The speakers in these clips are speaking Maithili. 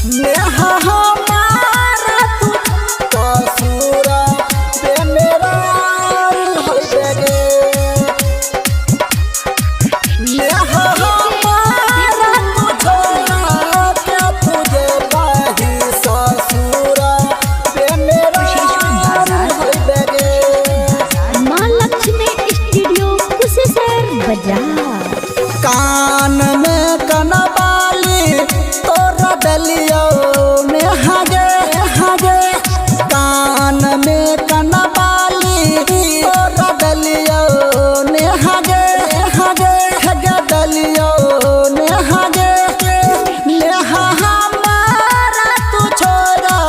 नेहा हमारा तू ससुर बेमेरा होइबे गे। नेहा हमारा तू छोरा के तुझे बाही ससुर बेमेरा होइबे गे। माँ लक्ष्मी स्टूडियो कुशेश्वर बाजार। कान में कनबाली तोरा डलियो नेहा गे गे। कान में कनबाली तोरा डलियो नेहा गे गे गे डलियो नेहा गे। नेहा हमारा तू छोरा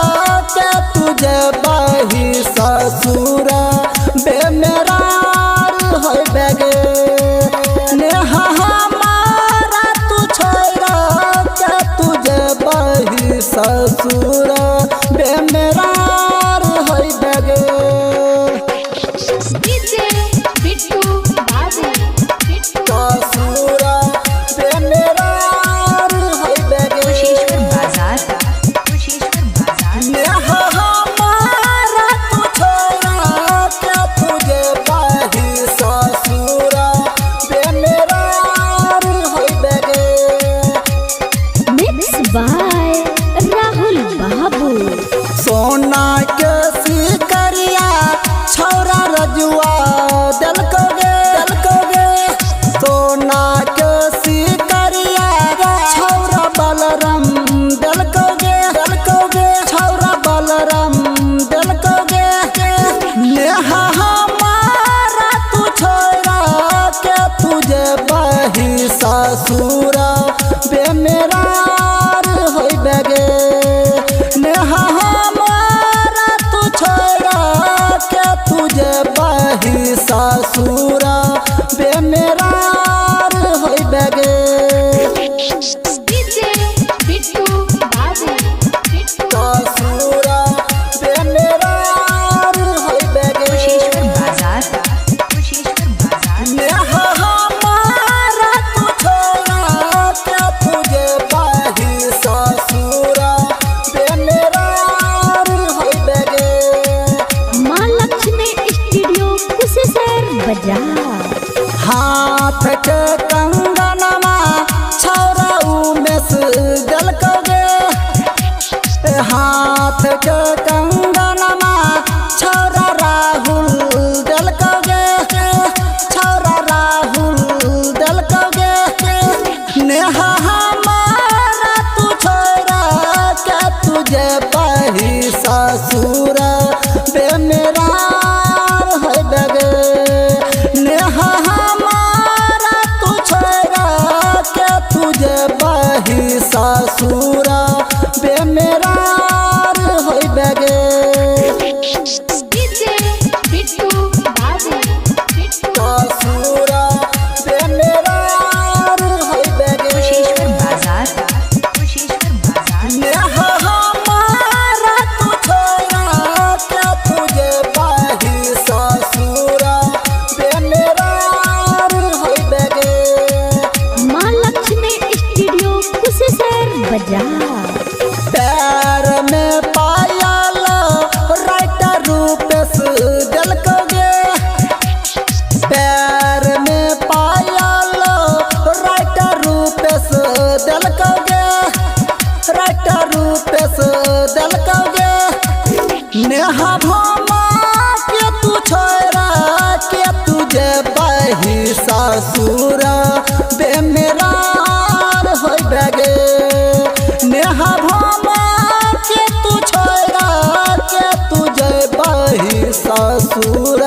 के तुझे बाही ससुर बेमेरा होइबे गे। नेहा हमारा तू छोरा के तुझे बाही ससुर बेमेरा होइबे गे। डीजे बिट्टू बाबू बिट्टू ससुर बेमेरा होइबे गे। कुशेश्वर बाजार, कुशेश्वर बाजार। नेहा हमारा तू छोरा के तुझे बाही ससुर बेमेरा होइबे गे। मिक्स बाय राहुल बाबू। सोना के सिकरिया छौरा रजुआ दलको गे दलको गे। सोना के सिकरिया छौरा बलराम दलको गे दलको गे। छौरा बलराम दलको गे। नेहा हमारा तू छोरा के तुझे बाही ससुर बेमेरा होइबे गे। नेहा हमारा तू छोरा के तुझे बाही ससुर बेमेरा होइबे गे। डीजे बिट्टू बाबू बिट्टू ससुर बेमेरा होइबे गे। कुशेश्वर बाजार, कुशेश्वर बाजार। नेहा हमारा तू छोरा के तुझे बाही ससुर बेमेरा होइबे गे। माँ लक्ष्मी स्टूडियो कुशेश्वर बाजार। हाथ के कंगनमा छौरा उमेश दलको गे। हाथ के कंगनमा छौरा राहुल दलको गे। छौरा राहुल दलको गे। नेहा हमारा तू छोरा के तुझे बाही ससुर बेमेरा होइबे गे। नेहा हमारा तू छोरा के तुझे बाही ससुर बेमेरा होइबे गे। डीजे बिट्टू बाबू बिट्टू ससुर बेमेरा होइबे गे। कुशेश्वर बाजार, कुशेश्वर बाजार। नेहा हमारा तू छोरा के तुझे बाही ससुर बेमेरा होइबे गे। माँ लक्ष्मी स्टूडियो कुशेश्वर बाजार। पैर में पायल राइटर रूपेश दलको गे। पैर में पायल राइटर रूपेश दलको गे। राइटर रूपेश दलको गे। नेहा भोमा के तू छोरा के तुझे बाही ससुर बेमेरा होइबे गे। नेहा भोमा के तू छोरा के तुझे बाही ससुर